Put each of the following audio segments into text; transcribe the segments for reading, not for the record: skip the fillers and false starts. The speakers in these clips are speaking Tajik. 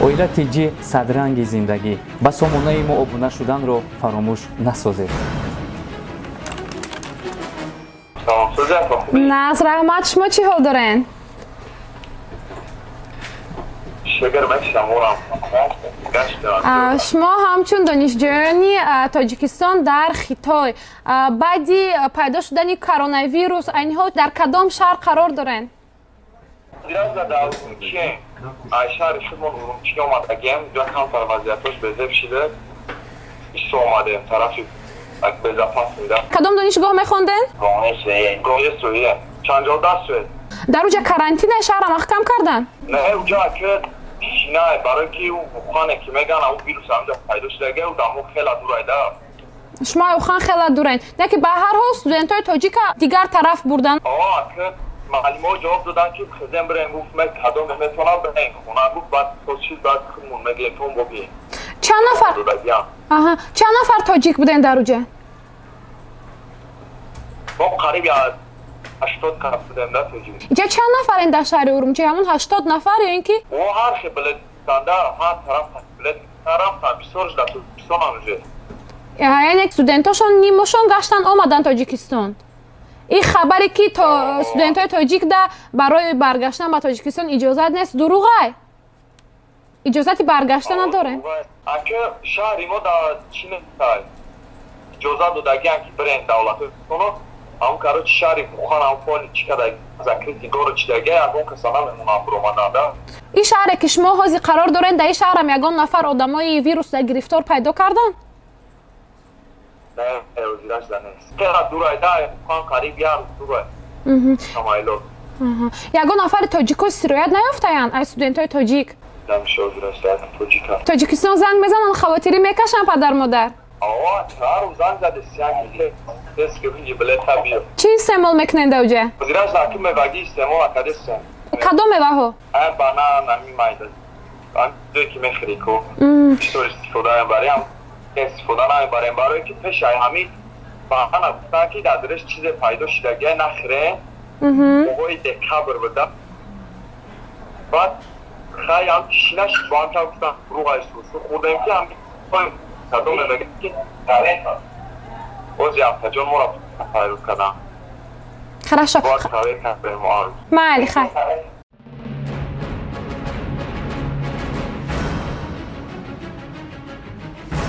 Оила ТЖ, садранги зиндагӣ. Ба сомонаи мо обуна шуданро фаромӯш насозед. Нағз, раҳмат. Шумо чӣ ҳол дорен? Шумо ҳамчун донишҷӯёни Тоҷикистон дар Хитой баъди пайдо шудани коронавирус айни ҳол дар кадом шаҳр қарор дорен? Шаҳри худмон Урумчӣ омадагем. Ҷо камтар вазъиятош безеб шида, исо омадем тарафи безопасный. Кадом донишгоҳ мехонден? Чанҷода. Дар уҷа карантина шаҳра маҳкам кардан? Не, уҷа ки тишина, барои ки Ухане ки меган, ау вирус ҳамҷа пайдо шудага, ӯ дамо хела дурайда. Шумо Ухан хела дурайн, не ки ба ҳар ҳол студентҳои тоҷика дигар тараф бурдан. Ки муаллимҳо ҷавоб доданд, ки хезем бирем. Гуфт, ме кадом метавонам бирем хона, гуфт, баъд то чиз баъд худмон мегирем, бобием. Чанд нафар, аҳа, чанд нафар тоҷик буден дар уҷа? Мо қариб 80 кас будем да тоҷик. Иҷа чанд нафарен дар шаҳри Урумчи? Ҳамон 80 нафар ё ин ки? О, ҳар хел билет данда, ҳар тараф билет рафтан, бисёрш дар Тоҷикистон уже. Яъне студентошон нимошон гаштан омадан Тоҷикистон. Ин хабаре ки студентҳои тоҷик да барои баргаштан ба Тоҷикистон иҷозат нест, дурӯғай? Иҷозати баргашта надорем? Ака, шаҳри мо дар чи нестай, иҷозат додагиан ки бирем давлатҳои ҳамн. Короче, шаҳри Вухан ҳам поли чи када, закрытый город чидага, ягон каса намемонам биромаданда. Ин шаҳре ки шумо ҳозир қарор доред, дар ин шаҳрам ягон нафар одамои вирус да гирифтор пайдо кардан? Не, ҳозирашда нест. Хела дурай да Вухан, қариб як рӯз дурай самойлот. Ягон нафари тоҷико сироят наёфтаянд аз студентҳои тоҷик? Тоҷикистон занг мезананд, хавотирӣ мекашанд падар модар? Чӣ истеъмол мекунед даоҷа? Кадом меваҳо? Банан, ами майда ки мехӯри ку, бисёр истифода мебарем, истифода намебарем, барое ки пешай ҳамин банана гуфтанд, ки дар дуриш чизе пайдо шудагия, нахӯрем. Моҳои декабр буда. Баъд хай ҳам тишина шид, бо ҳамча гуфтан руғай сусу хӯрдем, ки ҳам кадом мегӯяд, ки ози афтаҷон моро пайрӯз кардам. Хорошо, майли, хай.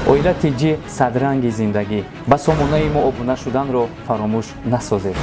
Оила ТЖ, садранги зиндагӣ. Ба сомонаи мо обуна шуданро фаромӯш насозед.